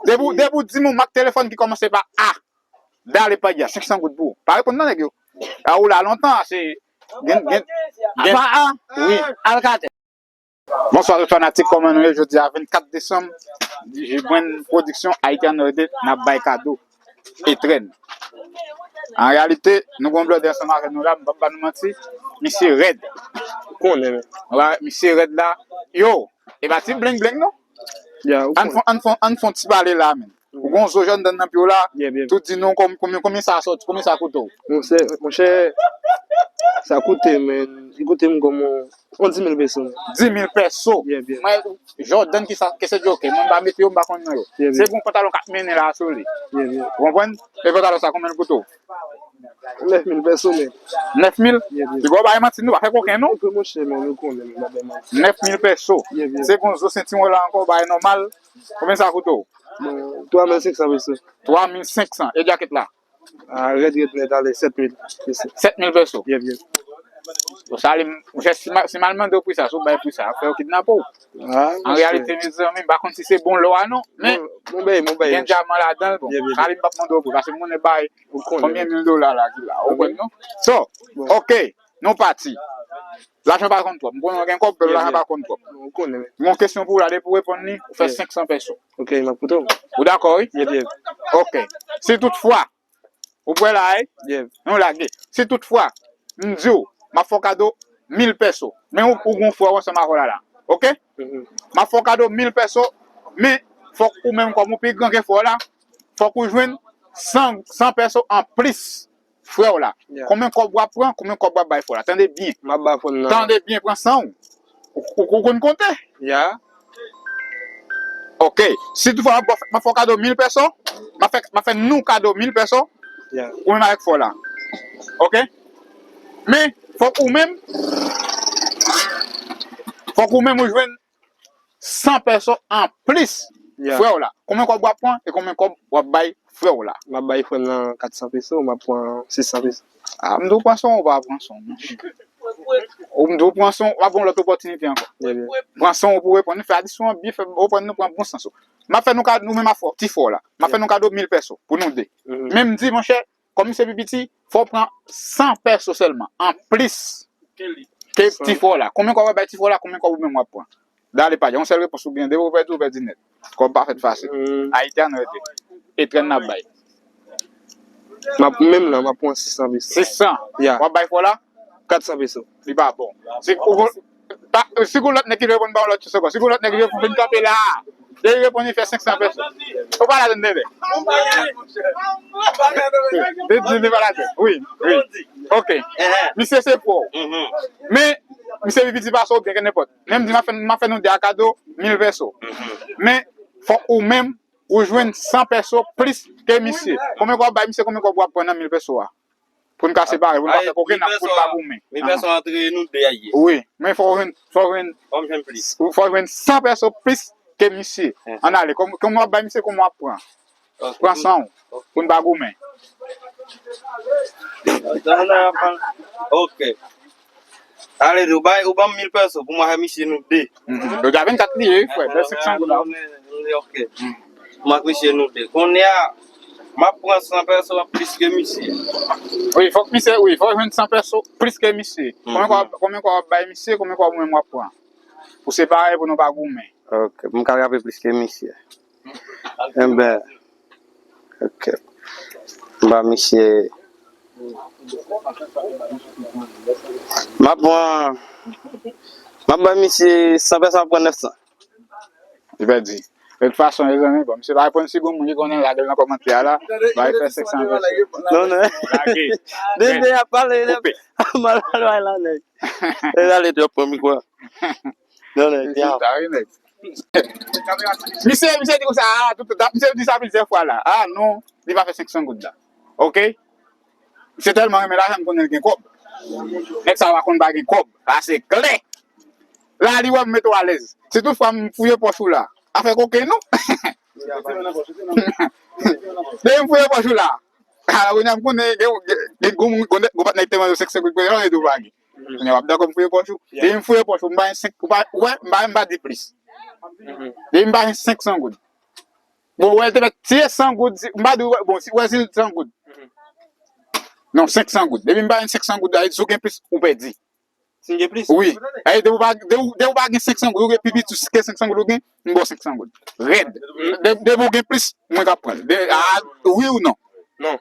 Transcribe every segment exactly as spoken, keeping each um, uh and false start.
Depi w, depi w di m yon mak telefòn ki kòmanse pa A, dale pa dja, senk san goud pou ou. Pa reponn nan nèg yo. A ou la lontan, se gen, gen, gen. Pa A, wi, Alkatel. Bonswa tout fanatik, kòman nou ye? Jodi a vennkat desanm, D J Brand Production, Haiti Another Day, n ap bay kado etrenn. An reyalite, nou gon blòdè ansanm avè nou la, m p ap ba nou manti, misye rèd. Ou konnen, men. Wi, misye rèd la. Yo, e pa ti bling bling non. Ya, ou konnen. Ann fon, ann fon, ann fon ti pale la, men. Ou gon zo jòndann nan pye w la, tou di nou kòm, konbyen, konbyen sa sòti, konbyen sa koute w? Monchè, monchè, sa koute, men, li koute m kòm yon, yon dis mil peso. Dis mil peso? Mwen, jòndann ki sa, ke se di, ok, mwen m pa mete yo, m pa konn non yo. Se gon pantalon k ap mennen la sou li. Ou konprann? E pantalon sa, konbyen l koute w? Nèf mil peso, men. Nèf mil? Piga w bay manti, nou pa fè koken, non? Monchè, men, nou konnen, men, pa bay manti. Nèf mil peso. Se gon zo sentiwon la ankò, bay nòmal. Konbyen sa koute w? Bon, twa mil senk san peso. Twa mil senk san. E djakèt la? A, rèd, rèd nèt, ale, sèt mil peso. Sèt mil peso? Yep, yep. Bon, sa, li, monchè, si m a, si m al mande w pri sa, si w bay pri sa, ap fè yo kidnape w. An reyalite, mezanmi, m pa konn si se bon lò a non, men gen dyaman ladan l, bon, sa li m p ap mande w pri, paske m konnen bay konbyen mil dola la ki la, ou konprann non? So, ok, nou pati. Lajan pa konn twòp. M konnen w gen kòb, men lajan pa konn twòp. M gen yon kesyon pou w la, depi w reponn li, ou fè senk san peso. Ok, m ap koute w. Ou dakò, wi? Ok. Si toutfwa, ou prè la, wi? Nou lage. Si toutfwa, m di w, m ap fè w kado mil peso. Men ou, ou gon frè w ansanm avè w la, la. Ok? M ap fè w kado mil peso, men fòk ou menm kòm ou pi gran ke frè w la, fòk ou jwenn san, san peso anplis. Frè w la. Konbyen kòb w ap pran, konbyen kòb w ap bay frè w la? Tande byen. M ap ba frè m nan. Tande byen, pran san w. Ou, ou, ou konn konte? Ya. Ok. Si toutfwa m ap fè w kado mil peso, m ap fè, m ap fè nou kado mil peso, ou menm avèk frè w la. Ok? Men, fòk ou menm, fòk ou menm ou jwenn san peso anplis frè w la. Konbyen kòb w ap pran e konbyen kòb w ap bay frè w la? M ap bay frè m nan kat san peso, m ap pran sis san peso. A, m di w pran san w, ou pa pran san w, monchè. Ou m di w pran san w, w ap gen yon lòt opòtinite ankò. Pran san w pou reponn. Nou fè adisyon an byen, fè reponn nou pran bon sans ou. M ap fè nou kado, nou menm ak frè, ti frè w la. M ap fè nou kado mil peso pou nou de. Men m di, monchè, kòm misye pi piti, fò w pran san peso sèlman, anplis ke ti frè w la. Konbyen kòb w ap bay ti frè w la, konbyen kòb ou menm w ap pran? Dale pa dja, yon sèl repons ou gen, depi w pèdi, ou pèdi nèt. Kòb pa fèt fasil. Ayiti Another Day. Etrenn n ap bay. M ap, menm nan, m ap pran sis san peso. Sis san? Ya. W ap bay frè w la? Kat san peso. Li pa bon. Si ou, pa, si gon lòt nèg ki vle reponn ba yon lòt chans ankò. Si gon lòt nèg ki vle vin kanpe la, depi reponn li fè senk san peso. Ou pa ladann, tande. Li di li pa ladann. Wi, wi. Ok. Misye se frè w. Men, misye pi piti pase w byen ke nenpòt. Men m di m ap fè, m ap fè nou de a kado mil peso. Men, fòk ou menm, ou jwenn san peso plis ke misye. Konbyen kòb w ap bay misye, konbyen kòb w ap pran nan mil peso a? Pou n ka separe, pou n pa fè kokenn, pou n pa goumen. Mil peso antre nou de a ye. Wi, men fò w jwenn, fò w jwenn, fò w jwenn san peso plis ke misye. Ann ale, kòm, kòm w ap bay misye, kòm w ap pran. Pran san w, pou n pa goumen. Ok. Ale, ou bay, ou ban m mil peso pou mwen ak misye nou de. Yo di a vennkat li ye, wi, frè, bèl senk san goud la. Ok. Mwen ak misye nou de. Kounye a, m ap pran san peso an plis ke misye. Wi, fòk misye, wi, fòk jwenn san peso plis ke misye. Konbyen kòb, konbyen kòb w ap bay misye, konbyen kòb ou menm w ap pran? Pou separe, pou nou pa goumen. Ok, m ka rape plis ke misye. Enben, ok. M ba misye. M ap pran, m ap ba misye san pèsòn, m ap pran nèf san. Li pèdi. De tout fason, mezanmi, bon, misye pa reponn, si gon moun ki konnen, lage l nan kòmantè a la. Ba li fè senk san pèsòn. Non, non. Lage. Dede ap pale, koupe. Mal pale la, nèg. E ale, twòp pran mikwo a. Non, non, byen. Misye, misye di konsa, ah, tout, misye di sa plizyè fwa la. Ah, non, li pa fè senk san goud la. Ok? Misye tèlman renmen lajan, m konnen l gen kòb. Nèg sa pa konn pa gen kòb. Sa se klè. La, li wè m mete w alèz. Si tout fwa m fouye pòch ou la, afè koken, non? Depi m fouye pòch ou la. Ah, kounye a m konnen gen, gen, gen gwo moun, gwo nèg, gwo patnè ki te mande w senk san goud, kounye a w ap di w pa gen. Kounye a w ap dakò m fouye pòch ou. Depi m fouye pòch ou, m pa gen senk, ou pa, ou wè, m pa menm ba de plis. Depi m pa gen senk san goud. Bon, wè, l te mèt tiye san goud, si, m pa di, bon, si, wè, si l san goud. Non, senk san goud. Depi m ba yon senk san goud, si w gen plis, ou pèdi. Si m gen plis? Wi. Ay, depi w pa, depi w, depi w pa gen senk san goud, ou gen pi piti ke senk san goud ou gen, m ba w senk san goud. Rèd. De- Depi w gen plis, mwen k ap pran l. De- a, wi ou non? Non.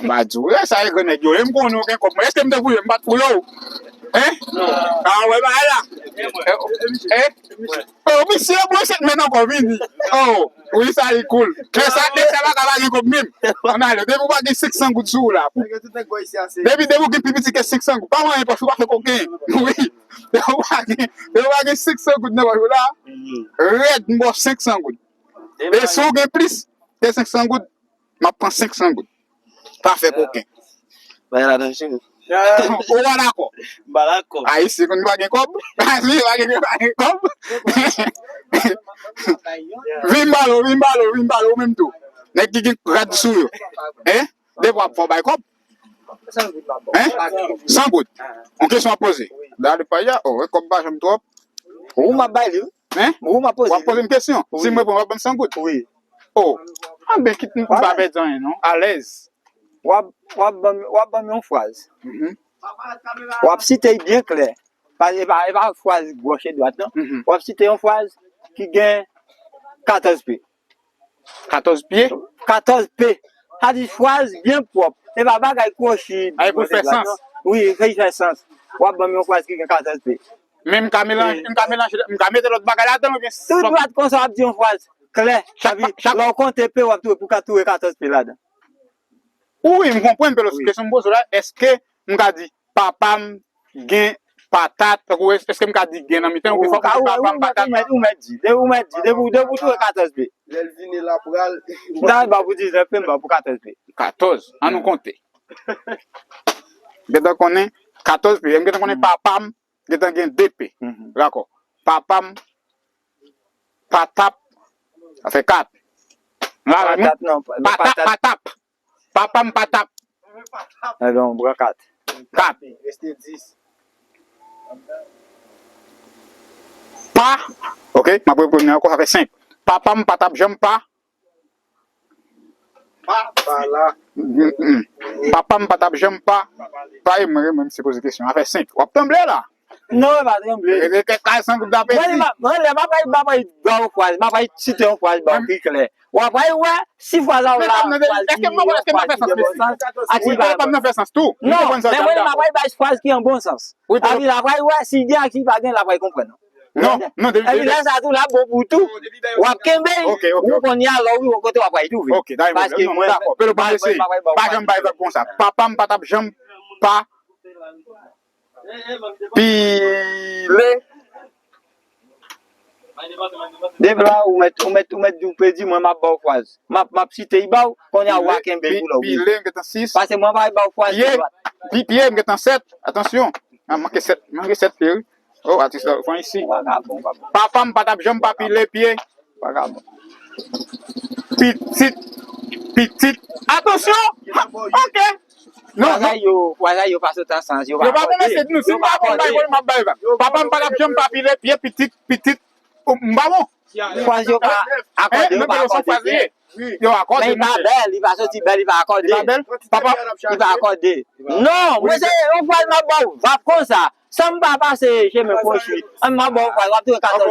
M pa di w, e sa e grann nèg yo ye, m konnen w gen kòb. Mwen, èske m te fouye, m pa t fouye w? Hein? A, wè, bagay la. Eh, eh. Oh, misye, mwen, se mèt ankò vini. Oh, wi, sa li cool. Men sa, men sa pa ka pa gen kòb menm. Ann ale, depi w pa gen senk san goud sou ou la. Depi, depi w gen pi piti ke senk san goud. Pa manyen pòch ou, pa fè koken. Wi. Depi w pa gen, depi w pa gen senk san goud nan pòch ou la. Rèd, m ba w senk san goud. E si w gen plis ke senk san goud, m ap pran senk san goud. Pa fè koken. Bay la nan cheri. Ou pa dakò? M pa dakò. Ayisyen konn pa gen kòb. Ayisyen pa gen, pa gen kòb. Vin balo, vin balo, vin balo, ou menm tou. Nèg ki gen rad sou yo. Hein? Depi w ap fè w bay kòb. Hein? San goud. Yon kesyon ap poze. Dale pa ya, oh, kòb pa janm twòp. Ou m ap bay li, wi. Hein? Ou m ap poze. W ap poze m kesyon. Si m reponn, w ap ban m san goud. Wi. Oh. Anben, kit m pa pèdi anyen, non. Alèz. W ap, w ap ban m, w ap ban m yon fraz. W ap site l byen klè. Pa, e pa, e pa fraz gòch e dwat, non. W ap site yon fraz ki gen katòz P. Katòz pye? Katòz P. Sa di fraz byen pwòp. E pa bagay kwochi. Ay, pou l fè sans. Wi, fè l fè sans. W ap ban m yon fraz ki gen katòz P. Men m ka melanje, m ka melanje, m ka mete lòt bagay ladan oubyen... Tout dwat konsa w ap di yon fraz klè. Epi lè w konte P, w ap twouve pou ka twouve katòz P ladan. Wi, m konprann, men kesyon m poze w la, èske m ka di papa m gen patat, tankou, èske m ka di gen nan mitan, oubyen fòk m di papa m patat? Ou mèt, ou mèt di, depi ou mèt di, depi, depi ou twouve katòz P. Lè l vini la pral. M ta ba pou diznèf P, m ba pou katòz P. Katòz, ann nou konte. Gentan konnen katòz P, m gentan konnen papa m gentan gen de P. Dakò. Papa m, patap, sa fè kat. Patap, non, patap, patap. Papa m patap. Ebyen, on pran kat. Kat. Reste dis. Pa. Ok, m ap repremye ankò, sa fè senk. Papa m patap janm pa. Pa, pa la. Mm, mm. Papa m pa t ap janm pa, pa e mwen, mwen m se poze kesyon. Afè senk. W ap tranble la? Non, e pa tranble. E, e, kèk kay san goud la pèdi. Mwen, mwen, lè m ap bay, m ap bay, ba w fraz, m ap bay site yon fraz ba w ki klè. W ap bay wè si fraz la w la, fraz ki gen bon sans, ak si pa bon. Mwen pa fè sans tou. Non, men mwen, m ap bay, bay fraz ki an bon sans. Epi l ap pral wè si gen ak si pa gen, l ap pral konprann. Non, non, depi, epi lè sa tou, l ap bon pou tou. W ap kenbe l. Ok, ok, ou konn ya lè w rive yon kote w ap pral twouve. Ok, dakò, paske non, mwen, dakò. Pelo pa mwen, ese, pa janm bay vag konsa. Papa m pa t ap janm pa pile. Depi la, ou mèt, ou mèt, ou mèt di w pèdi, mwen, m ap ba w fraz. M ap, m ap site l ba w, kounye a w a kenbe l pou lè w rive. Pile, m gentan sis. Paske mwen pa ba w fraz de dwat. Pi, pye, m gentan sèt. Atansyon. A, manke sèt, manke sèt pye, wi. Oh, atis la, fon isi. Papa m pa t ap janm pa pile pye. Pitit, pitit. Atansyon! Ok! Non, fraz yo, fraz yo pa sot an sans, yo pa akòde. Yo pa bon, mesye, nou, si m pa bon, m pa bon, m ap bay vag. Papa m pa t ap janm pa pile pye, pitit, pitit. M pa bon. Fraz yo pa akòde, yo pa akòde byen. Yo akòde, men li pa bèl, li pa soti bèl, li pa akòde. Li pa bèl? Papa, li pa akòde. Non, mwen se yon fraz m ap ba w, vag konsa. San m pa pase chemen kwochi, an m ap ba w fraz, w ap twouve katòz.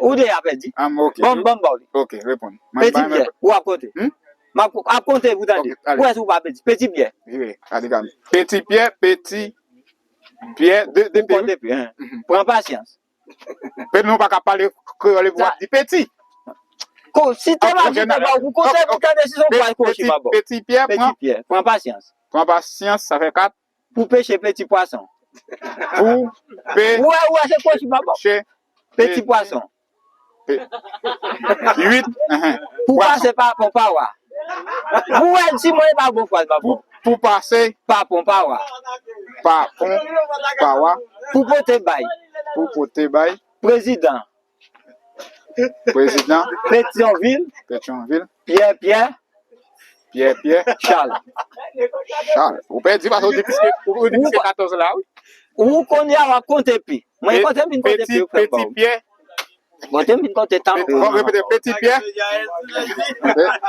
Ou deja pèdi. Bon, bon, m ba w li. Ok, reponn. Peti pyè, ou ap konte. M ap, ap konte pou tande. Pou wè si ou pa pèdi. Peti pyè. Peti pyè, peti pyè, de, de, ou konte pyè. Pran pasyans. Peti, nou pa ka pale kreyòl epi w ap di peti. Ko, si te pa di te ba ou pou konte, pou tande si se yon fraz kwochi m ap ba w. Peti pyè, pran pasyans. Pran pasyans, sa fè kat. Pou peche peti pwason. Pou pe... Ou wè, ou wè, se kwochi m ap ba w. Peti pwason. Uit. Pou pase pa pon pa wa. Pou wè si mwen pa bon fraz m ap ba w. Pou pase pa pon pa wa. Pa pon pa wa. Pou pote bay. Pou pote bay. Prezidan. Prezidan. Petyonvil. Petyonvil. Pyè, Pyè. Pyè, Pyè. Chal. Chal. Ou pèdi paske ou di piske, ou di piske katòz la, wi. Ou kounye a w ap konte pi. Mwen konte pi, m konte pi, ou fè ba w. Peti Pyè. Bon, te m vin konte tanpri. Bon, repete, Petit Pierre.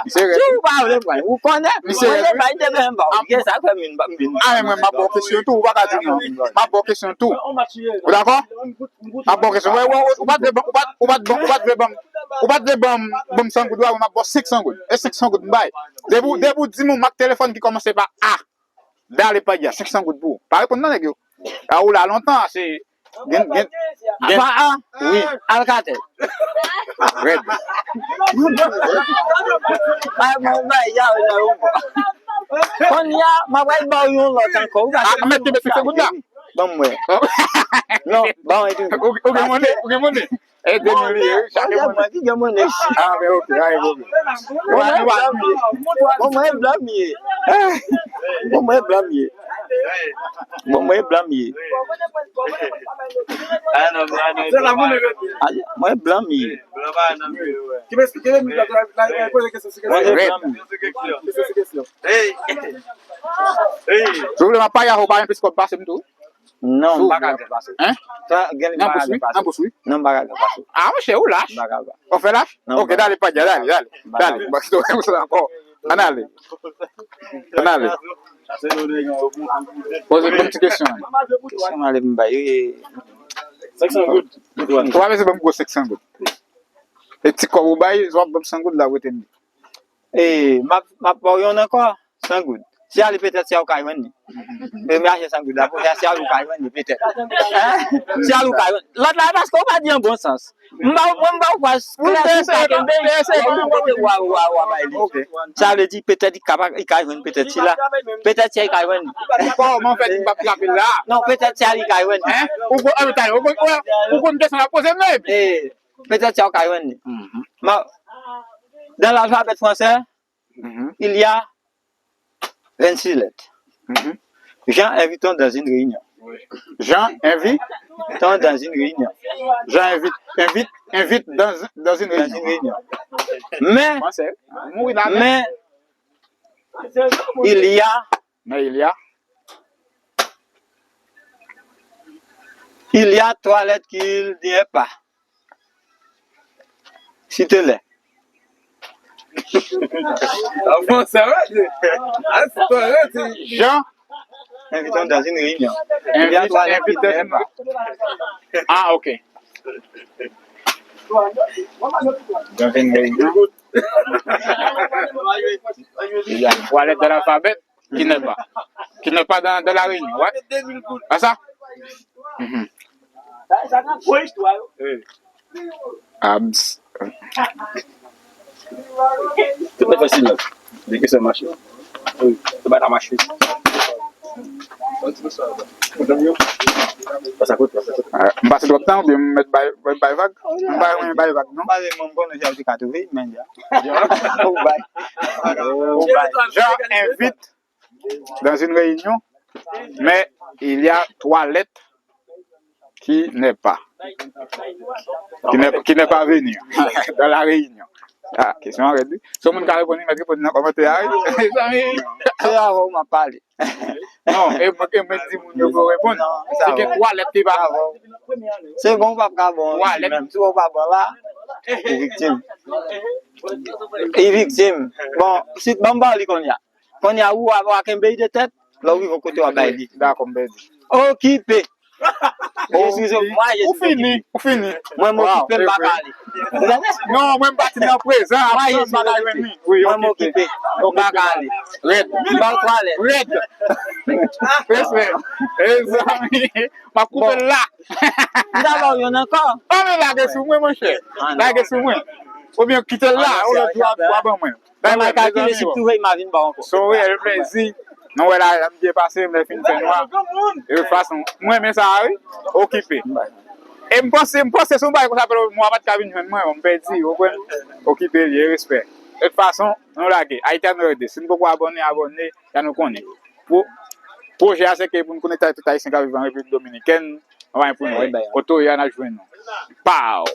Se rèd. Si ou pa vle pran, ou konnen. Misye mwen rèd, te bay te gen ba. Gen sa fè min ba min. Ah, men mwen, m ap ba w kesyon tou, ou pa ka di non. M ap ba w kesyon tou. Ou dakò? M ap ba w kesyon. Wè, wè, ou pa t vle ban, ou pa t, ou pa t ban, ou pa t vle ban, ou pa t vle ban, ban m san goud, wè, m ap ba w senk san goud. E senk san goud m bay. Depi, depi w di m yon mak telefòn ki kòmanse pa A. Dale pa dja, senk san goud pou ou. Pa reponn nan nèg yo. A ou la lontan, se gen, gen, gen. Apa a? Wi. Alcatel. Rèd. Ay, mwen bay ya, ya, yo. Kounye a, m ap pral ba w yon lòt ankò. Ou pa a, mèt, mèt senk goud la. Ban mwen. Non, ban mwen tou. Ou, ou gen monnen, ou gen monnen. E de mil ye, wi, chak moun. Mwen ki gen monnen. Ah, men ok, pa gen pwoblèm. Bon, mwen blan m ye. Bon, mwen blan m ye. Bon, mwen blan m ye. Bon, mwen blan m ye. Ah, non, non, non. Mwen blan m ye. Mwen blan m ye. Si w vle m ap pale avè w, pa gen plis kòb pase m tou. Non, m pa ka gen pase. Hein? Sa, gen li m pa ka gen pase. Nan bous, wi. Non, m pa ka gen pase. Ah, monchè, ou lach. M pa ka. Ou fè lach? Non, m pa ka. Ok, dale, pa dja, dale, dale. M pa ka. Dale, m pa ka. Ann ale. Ann ale. Poze m ti kesyon. Kesyon ale m bay, wi. Senk san goud. Ou pa bezwen ban m gwo senk san goud. E ti kòb ou bay, w ap ban m san goud la, w rete m. E, m ap, m ap ba w yonn ankò, san goud. Si ale petèt, si a ou ka jwenn li. Premye a se san goud la, premye a si ale ou ka jwenn li, petèt. Hein? Si ale ou ka jwenn. Lòt la, e paske ou pa di an bon sans. M ba w, mwen, m ba w pwa klè sou sa kenbe, mwen kote w a, w a, w a bay li. Ok. Sa vle di, petèt, li ka pa, li ka jwenn petèt sila. Petèt, si a li ka jwenn li. Kòman fè di m p ap trape l la? Non, petèt, si a li ka jwenn li. Hein? Ou konn, ou konn, ou konn kesyon l ap poze m nan, epi? Eh, petèt, si a ou ka jwenn li. Mhm. Ma-, dans l'alphabet français, Mhm. il y a vingt-six lettres. Mhm. Jean invite dans une réunion. Jean invite dans une réunion. Jean invite, invite, invite dans, dans une réunion. Dans une réunion. Mais, il y a, mais il y a, il y a trois lettres qu'il n'y a pas. Cite-les. Jean. Invite dans une réunion. Il y a trois lettres qu'il n'y a pas. Ah, ok. Dans une réunion. Il y a trois lettres de l'alphabet. Qui n'est pas. Qui n'est pas dans, dans la réunion, ouais. Ah, ça? Mhm. Abs. Tout à fait, sinon. Dès que ça marche. Oui, ça va marcher. Pas à côté, pas à côté. Ah, m pase twòp tan, oubyen m mèt bay, bay, bay vag? M bay, mwen bay vag, non? Pale, mwen, bon, nou ja di ka twouve, men ja. Ou bay. Ou bay. Jean invite dans une réunion, mais il y a trois lettres qui n'est pas, qui n'est, qui n'est pas venu dans la réunion. Ah, kesyon an rèd, wi. Si yon moun ka reponn, li mèt reponn nan kòmantè a, wi. Mezanmi. Se avè w m ap pale. Non, e mwen, e mwen di moun yo pou yo reponn. Non, se gen twa lèt ki pa. Se bon, w p ap ka bon. Twa lèt. Menm si w pa bon la, ou viktim. Li viktim. Bon, si, ban m ba w li kounye a. Kounye a, ou a, w a kenbe l de tèt, lè w rive yon kote, w a bay li. Dakò, m pèdi. Okipe. Eskize m, mwen, je suis occupé. Ou fini, ou fini. Mwen, m okipe, m pa ka ale. Non, mwen, m pati nan prezan, apre m pa ka jwenn li. Wi, mwen, m okipe. M pa ka ale. Rèd. M ba w twa lèt. Rèd. Respè. Mezanmi, m ap koupe l la. M ta ba w yonn ankò. Ann lage sou mwen, monchè. Lage sou mwen. Oubyen kite l la, yon lòt jou w a ban mwen. Ban m al kalkile si m twouve, m a vin ba w ankò. Se yon reyèl plezi. Nou wè la, la m byen pase, m lè fin fè nwa. E tout fason, mwen renmen sa a, wi. Okipe. E m panse, m panse se yon bagay konsa, apre mwa pa t ka vin jwenn mwen, m pèdi, ou konprann? Okipe li, e respè. E tout fason, nou lage. Ayiti a nou rete. Si n poko abòne, abòne, sa nou konnen. Pwo-, pwojè a se ke pou n konekte ak tout Ayisyen k ap viv an Repiblik Dominikèn, anvan pou nou. Kote w ye a, n a jwenn nou. Pow!